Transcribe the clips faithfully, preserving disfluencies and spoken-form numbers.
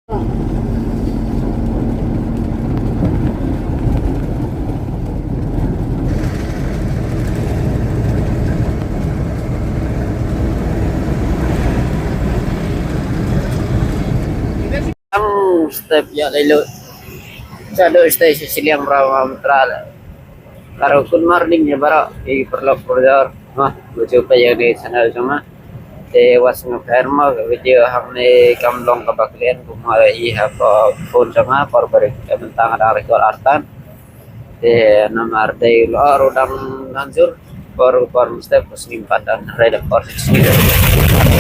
Ang step ïa lei lut. Sa do step siliang Brahma Mantra le. Karo kun mar ning ïa baroh ki paralok parajor. Ha, buju pa ïa ni channel jong nga. Te wat sngewbha mo video hangne kam long kaba clear kumba i ha ka phone jong nga por bari ka bentang da record artan. Te namar dei lo ro dang nanjur por por step sngim pat dan re da por sngim.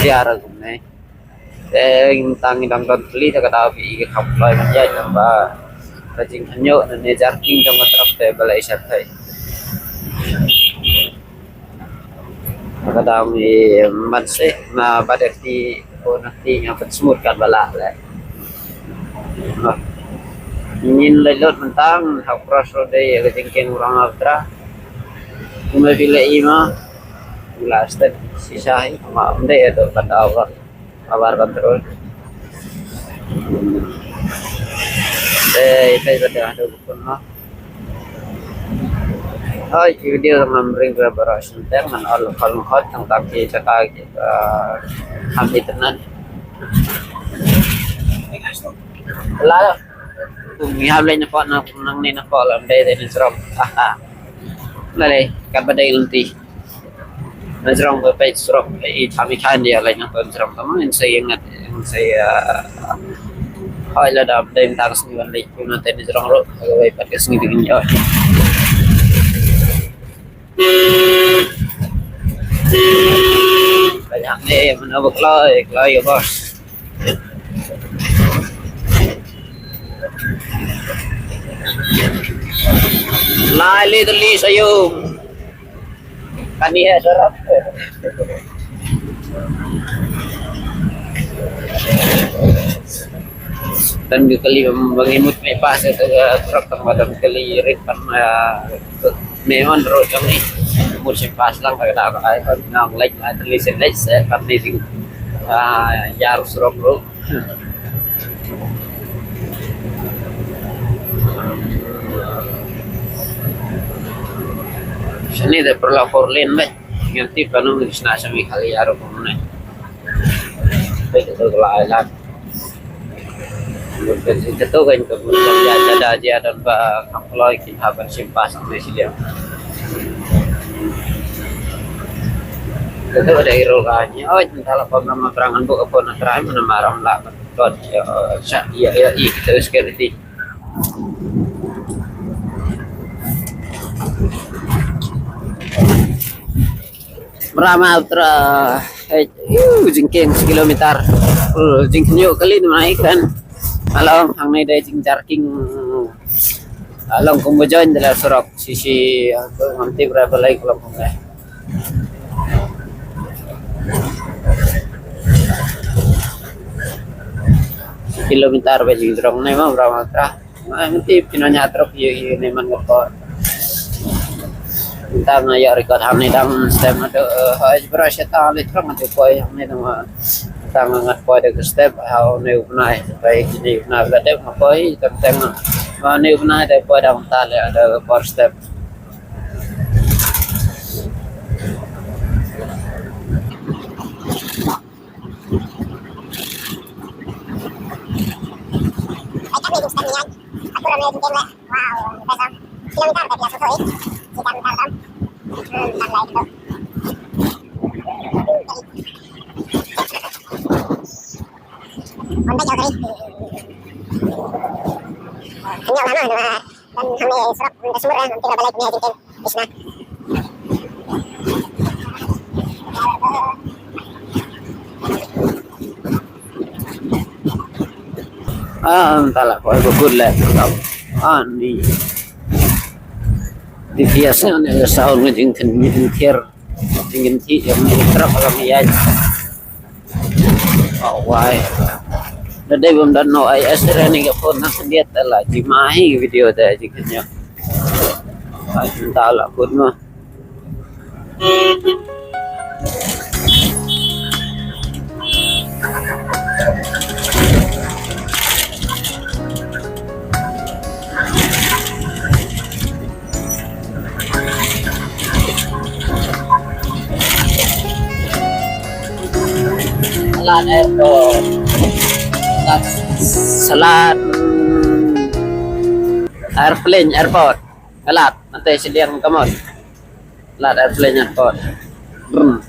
Dia ra kumne. Te tang i dang don kli te ka dau bi i ka kham kloi man ïa ba ka jingkhynñiuh ne jar king jong ka trap te ba la i shat thai. Ka dau i man se na ba de ti ko na ti ïa pat smooth kat ba la le. Ngin le lot mentang ha cross road de ka jingkieng orang atra. Kuma bi le i ma la step si sai ma mde do ka dau ka. Abar control. Eh, ito iba dah ada bukan mah. Oh, video ngam ring berapa ratus teng man all call hot tang taki cakap kita ham internet. Lalu, tu ngi ham lain nampak nang nang ni nampak lam dai dai ni seram. Aha. Lale, kat badai nanti. Na jrong ba peit surok i tham i khan dia lai na ton jrong tama in sai ngat in sai hoi la dam dai tang sngi wan lai kuna te na jrong ro ka wei pat ka sngi ding yo. Banyak ni mana ba kloi kloi ya bos. Lai le tali sayum. Kani he sorok. Dan kali bang imut me pas itu sorok tang madam kali rit pan me on ro jong ni. Mut si pas lang tak ada apa ai kan nang lek lah tali sen lek se kan ni ding. Ah, yar sorok ro. Sini de perlu four lane be. Ngerti panu ngi sna sami kali aro kumne. Be itu kala island. Betul kan kemudian dia ada aja dan ba kaploy kita ban simpas sampai sini. Itu ada iro kanya. Oh, entahlah pernah maperangan bu apa nak terakhir mana marah lah. Tot, eh, sa-, ïa, ïa, ïa, kita security. Brahma Putra, eh, iu, jingkieng sekilometer. Uh, jingkhynñiuh kali ni mai kan. Along, hangne dei jingjarking. Along kumba join dei la surok. Sisi, uh, ngam tip ra balai kulom kumne. Kilometer ba jingdrong ne ma bra matra. Ma mesti pino nya trok yu yu ne man ko. Tang ïa record ham ne dang stem ado, eh, hai bra seta le trok ado koi ham ne dang, tang ngat koi de step ha ne u bnai. Bai ne u bnai la de ma koi tang tang ma ne u bnai de koi dang ta le ado por step. Ah, entah lah, kau ikut leh. Ah, ni. Di biasa ni, sound ni jingkhen, jingkher. Jingkhen ti, yang ni trap orang ya. Oh, why? Nadei bym don no ai asra ni ka phone na khyndiat ta la ji ma hi video ta ji kynñiuh. Ai ta la kut ma. Airport. Salad. Airplane, airport. Kalat, mate siliang kamon. Lad airplane airport. Hmm.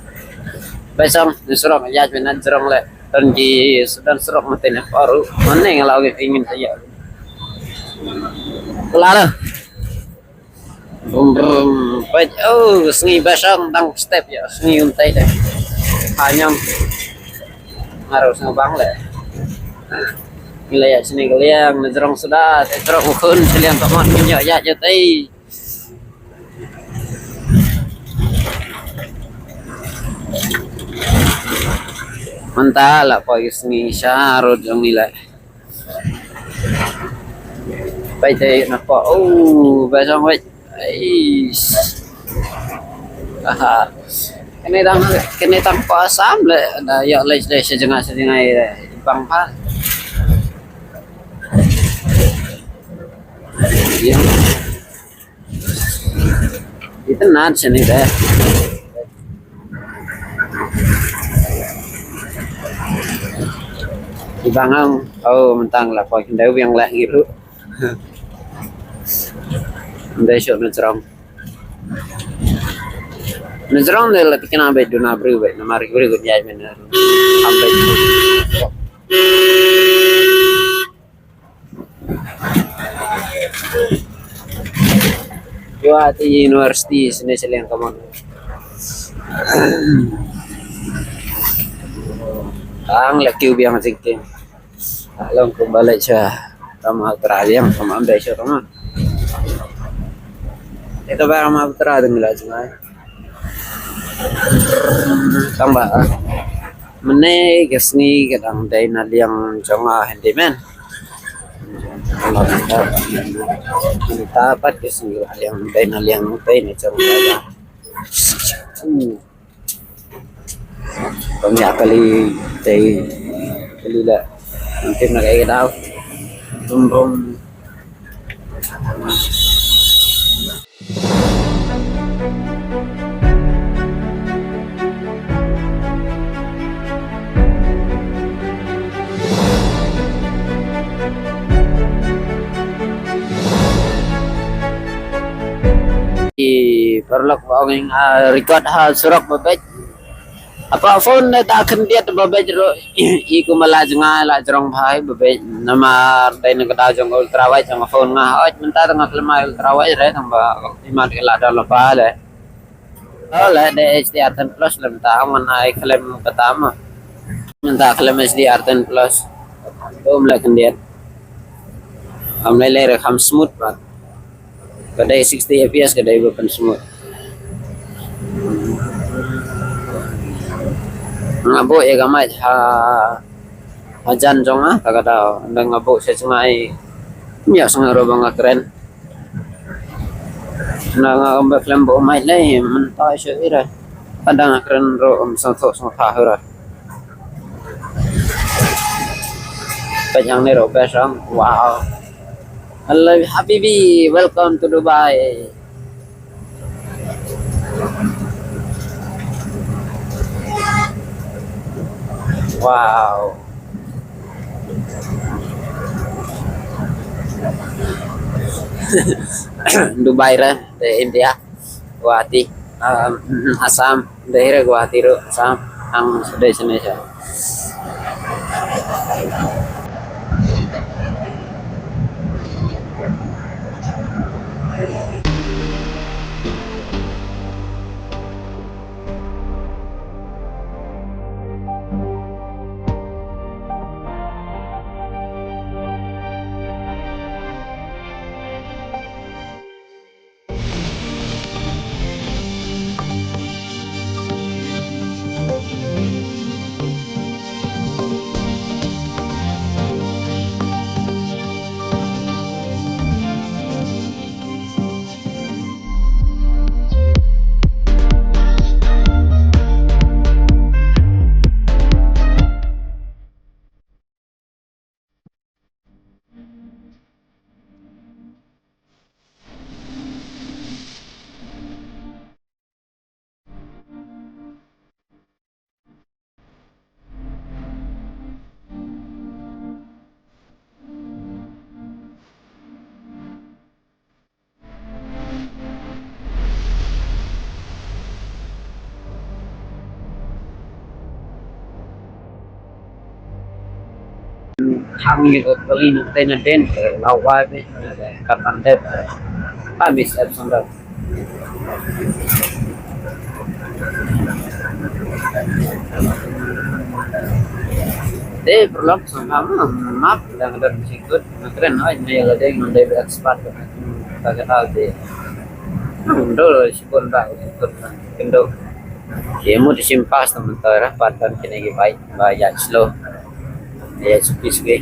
Besong, ni surok, ya, jmenan surok le. Dan ki, dan surok mate ni paru. Mane ngalaw ki ingin saya. Lala. Brum, brum. Peit, oh, sngi besong tang step ya, sngi untai deh. Hanyam. Harus ngabang le. Ngi la ïa sini ka liang, na jrong suda, te jrong u khun, ka liang ka mon, ngi ïa ïa tai. Mynta la poi ka sngi sha rud jong ngi la. Peit te na poi, oh, ba jong wei. Ais. Aha. Kane dang, kane dang pa Assam le, da ïa le le sejengah sejengah bang pa. Ïa. Itynnad shane deh. Ibang ang, oh, mentang la poi khyndew biang lah ngi ruh. Ndei shuh na jrong. Na jrong ne la tikna beit duna briew beit, namar ki briew ki ïaid mynta. Am beit. Guwahati University, sini siliang kamon. Ang la kiew biang jingkieng. Long kumba leit sha. Tama Uttara biang, tama ambe sha tama. Ito ba Tama Uttara ding la jngai. Tang ba. Mynne ka sngi ka dang dei na liang jong nga handyman. Mynta pat ka sngi la liang dei na liang dei na jong nga. Hmm. Pynïa kali dei kali la. Nanti na ka dau. Brum brum. I paralok ba ong ïa nga record ha surok ba beit. Apa phone ne ta khyndiat ba beit ruh i kumba la jngai la jrong bha ba beit namar dei na ka daw jong ultra wide jong phone nga hoi mynta nga khlem ai ultra wide re tang ba i mat ka la daw la pa le. Oh le dei H D R ten plus le mynta ngan ai khlem kata ma. Mynta khlem H D R ten plus. Ym le khyndiat. Am le le re kham smooth ba. Ka dei sixty F P S ka dei ba pynsmooth. Nga buh ïa ka mic ha, ha jan jong nga, ka ka daw, ynda nga buh sha jngai. Ym ïoh sngew ruh ba nga kren. Na nga ym ba khlem buh mic lei, mynta shu ira. Ynda nga kren ruh ym sngewthuh sngewthuh ira. Peit hangne ruh best ang. Wow. Hello habibi, welcome to Dubai. Wow. Dubai re, te India. Guwahati, um, Assam, daerah Guwahati ruh, Assam, ang sudah sini saja. Khang ïa ka kali nangta na den, eh, la wai phi, eh, ka pandep, eh, pa mis ep sandal. Te paralok sngewbha map, dang don sikut, na kren hoi, na ïa la dei ngan dei ba expert ka kata te. Ndo sikut ba sikut kendo. Ki mut shim pass na mynta ra pat ban kine ki bike ba ïaid slow. Ïaid suki suki.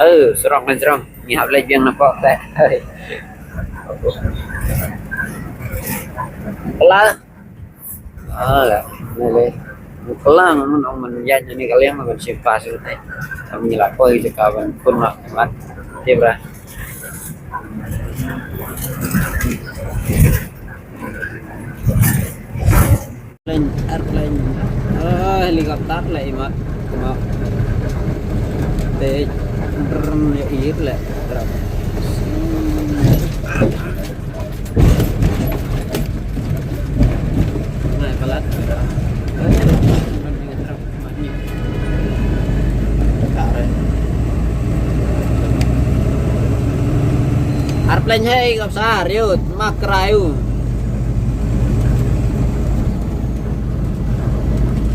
Oh, sarong kan sarong. Ngi hap leit biang na pok te. Kala. Ah, la. Ni le. Kala ngan ong man ïaid ni ka liang ban shim pass te. Am ngi la koi jaka ban kun mat mat. Te bra. Plane, airplane. Ah, helicopter la imat. Kuma. Te drone ya ir le. Drone. Nah, palat. Airplane hai kap sa riut mak rayu.